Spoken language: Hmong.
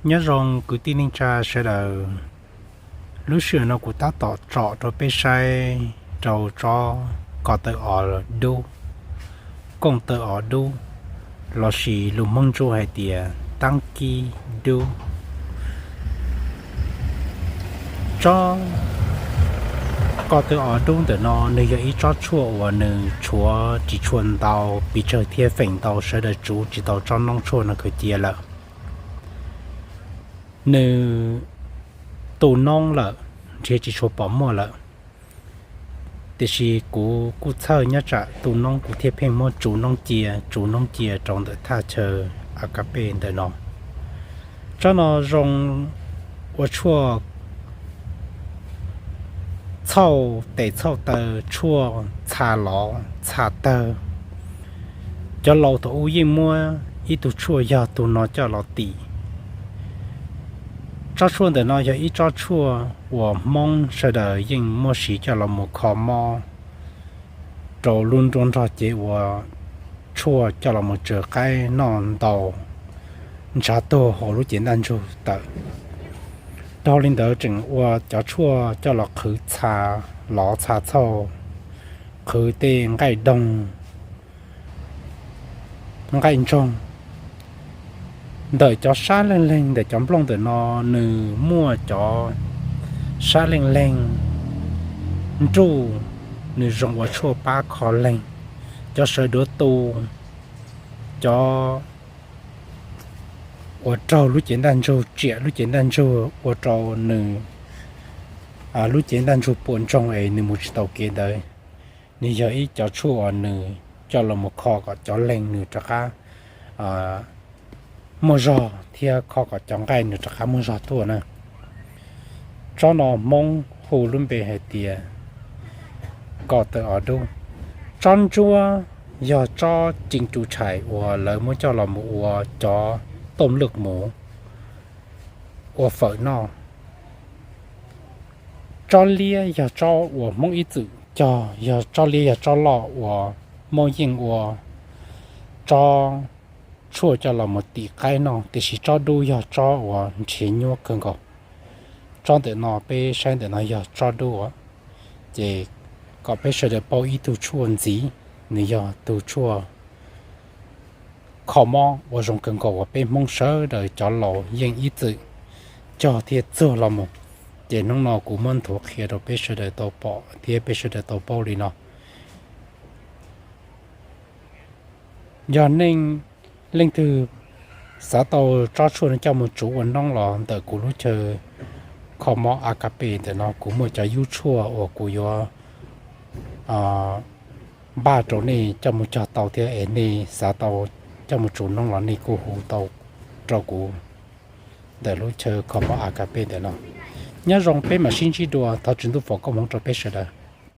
Nyob zoo kwv tij neej tsa sawv daws, lub sij hawm no kuv tab tom tsom rau peb saib rau tsob ko taw os dub, kooj taw os dub, lossis lus Hmoob Ntsuab hais tias tab kib dub. Tsob ko taw os dub ntawm no nws yog ib tsob tshuaj uas nws tshuav tsis tshua ntau pes tsawg thiab feem ntau sawv daws tsuv tsis tau tsob noob tshuaj no khaws cia lawm. Nws tu noob lawm, nrhiav tsis tshua pom muaj lawm. Tiam sis kuv kuj txhawj nyob tsam tu noob kuv thiaj pheej muab tsuv noob cia, tsuv noob cia rau ntawm thaj chaw Akapej ntawm no. Tsob no zoo ua tshuaj txhauj tes txhauj taw, tshuaj txha lov txha tawg. Cov laus thaum ub yeej muab ib tug tshuaj yog tug no coj los tim. Tsob tshuaj ntawm no yog ib tsob tshuaj uas Hmoob sawv daws yeej muaj siv coj los mus kho mob rau lub nruab nrog cev ua tshuaj coj los mus tsaws qaib noj ntau, ntshav tuag hauv lub cev ntaj ntsug tawm. Dhau li ntawd tseem ua cov tshuaj coj los qhwv txha lov txha txhauj, qhwv tej nqaij doog, nqaij ntsoog. Ntawm cov sab leej leeg ntawm cov nplooj ntawm no nws muaj cov sab leej leeg nruj, nws zoo ua tshuaj pab kho leeg, cov sawv duav tu, cov uas raug lub cev ntaj ntsug, tsiam lub cev ntaj ntsug ua rau nws lub cev ntaj ntsug puas ntsoog es nws mus tsis tau kev ntawd. Nws yog ib cov tshuaj uas nws coj los mus kho kom cov leeg nws rov qab muaj zog thiab kho kom cov nqaij nws rov qab muaj zog tuaj na. Tsob no Hmoob hu lub npe hais tias ko taw os dub. Tsob ntsuab yog tsob cim tsu tshais uas lawv muab coj los mus ua cov tooj lwj mus ua fawm noj. Tsob liab yog tsob uas Hmoob ib txwm cog, yog tsob liab yog tsob loj uas Hmoob yeej ua tsob tshuaj coj los mus tim qaib noj, tiam sis tsob dub yog tsob uas nrhiav nyuaj kawg nkaus. Tsob ntawm no peb saib ntawm no yog tsob dub, ces kom peb sawv daws paub ib tug tshuaj ntxiv, nws yog tus tshuaj kho mob uas zoo kawg nkaus uas peb Hmoob sawv daws cov laus yeej ib txwm cog thiab txuag los mus. Ces hnub no kuv muab nthuav qhia rau peb sawv daws tau pom thiab peb sawv daws tau paub li no. Yog nej leej twg xav tau tsob tshuaj no coj mus tsuv ua noob los ntawm kuv lub chaw kho mob Akapej ntawm no kuv muaj cov yub tshuaj uas kuv yuav npaj rau nej coj mus cog tau thiab es nej xav tau coj mus tsuv noob los nej kuj hu tau rau kuv ntawm lub chaw kho mob Akapej ntawm no. Nyob zoo, peb mam sib ntsib dua, thov Tswv Ntuj foom koob hmoov rau peb sawv daws.